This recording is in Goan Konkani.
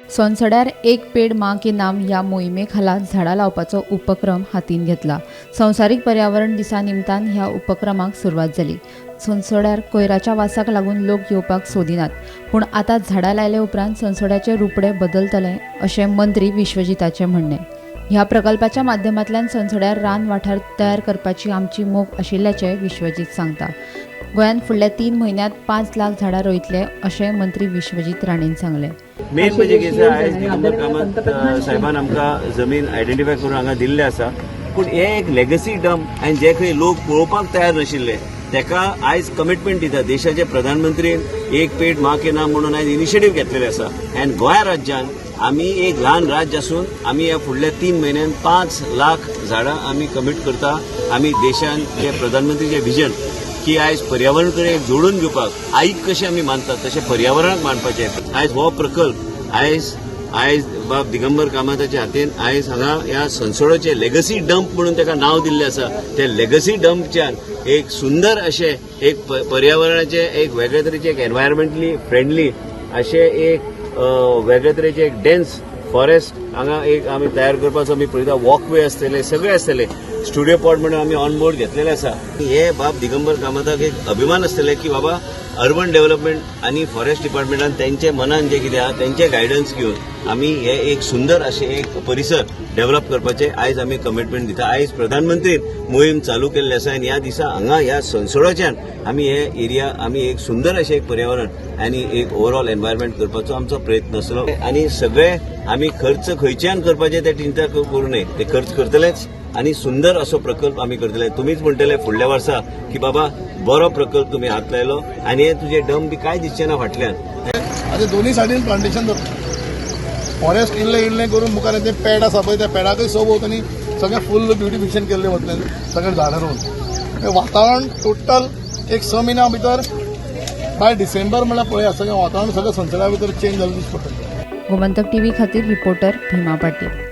सोनसड्यार एक पेड माँ के नाम ह्या मोहिमे खाला झाडां लावपाचो उपक्रम हातीन घेतला. संवसारीक पर्यावरण दिसा निमतान ह्या उपक्रमाक सुरवात जाली. सोनसड्यार कोयराच्या वासाक लागून लोक येवपाक सोदिनात, पूण आतां झाडां लायले उपरांत सोनसड्याचें रुपडें बदलतलें अशें मंत्री विश्वजीताचें म्हणणें. ह्या प्रकल्पाच्या माध्यमांतल्यान सोनसड्यार रान वाठार तयार करपाची आमची मोख आशिल्ल्याचें विश्वजीत सांगता. गोंयांत फुडल्या 3 म्हयन्यांत 5 लाख झाडां रोयतले अशें मंत्री विश्वजीत राणेन सांगलें. मेन म्हणजे कितें, आयज दिगंबर कामत साहेबान आमकां जमीन आयडेंटिफाय करून हांगा दिल्लें आसा. पूण हे एक लेगसी डंप आनी जे खंय लोक पळोवपाक तयार नाशिल्ले, तेका आयज कमिटमेंट दिता. देशाचे प्रधानमंत्रीन एक पेड माँ के नाम म्हणून आयज इनिशिएटीव घेतलेले आसा आनी गोंया राज्यान आमी एक ल्हान राज्य आसून आमी ह्या फुडल्या 3 म्हयन्यान 5 लाख झाडां आमी कमीट करता. आमी देशान जे प्रधानमंत्रीचे विजन की आयज पर्यावरण कडेन जोडून घेवपाक, आईक कशें आमी मानतात तशें पर्यावरणाक मानपाचें, आयज हो प्रकल्प आयज आयज बाब दिगंबर कामताच्या हातीन आयज हांगा ह्या सनसोडाचे लेगसी डंप म्हणून ताका नांव दिल्लें आसा. त्या लेगसी डंपच्यान एक सुंदर अशें एक पर्यावरणाचे एक वेगळे तरेचे एक एनवायरमेंटली फ्रेंडली अशें एक वेगळे तरेचे एक डेन्स फॉरेस्ट हांगा एक आमी तयार करपाचो आमी पळयता. वॉकवे आसतले, सगळे आसतले. स्टुडिओ पॉट म्हणून आमी ऑन बोर्ड घेतलेले आसा. हे बाब दिगंबर कामताक एक अभिमान आसतले की बाबा, अर्बन डेव्हलपमेंट आनी फॉरेस्ट डिपार्टमेंटान तेंचे मनान जे कितें आहा तेंचे गायडन्स घेवन आमी हे एक सुंदर अशें एक परिसर डेव्हलप करपाचे आयज आमी कमिटमेंट दिता. आयज प्रधानमंत्री मोहीम चालू केल्ली आसा आनी ह्या दिसा हांगा ह्या सनसोडाच्यान आमी हे एरिया आमी एक सुंदर अशें एक पर्यावरण आनी एक ओवरऑल एनवायरमेंट करपाचो आमचो प्रयत्न आसलो. आनी सगळे आमी खर्च खंयच्यान करपाचे ते चिंता करूं नये. ते खर्च करतलेच आनी सुंदर असो प्रकल्प आमी करतले. तुमीच म्हणटले फुडल्या वर्सा की बाबा, बरो प्रकल्प तुमी हात लायलो आनी हे तुजे डंप बी कांय दिसचे ना फाटल्यान. आतां दोन्ही सायडीन प्लांटेशन जाता. फॉरेस्ट इल्लें इल्लें करून मुखार तें पेड आसा पळय, त्या पेडाकय सभोवतणी सगळें फूल ब्युटिफिकेशन केल्लें वतलें, सगळें झाडां रोवन. हें वातावरण टोटल एक 6 म्हयन्या भितर, बाय डिसेंबर म्हणल्यार पळया, सगळें वातावरण सगळें सनसड्या भितर चेंज जाल्लें दिसता पडटलें. गोमंतक टीव्ही खातीर रिपोर्टर भीमा पाटील.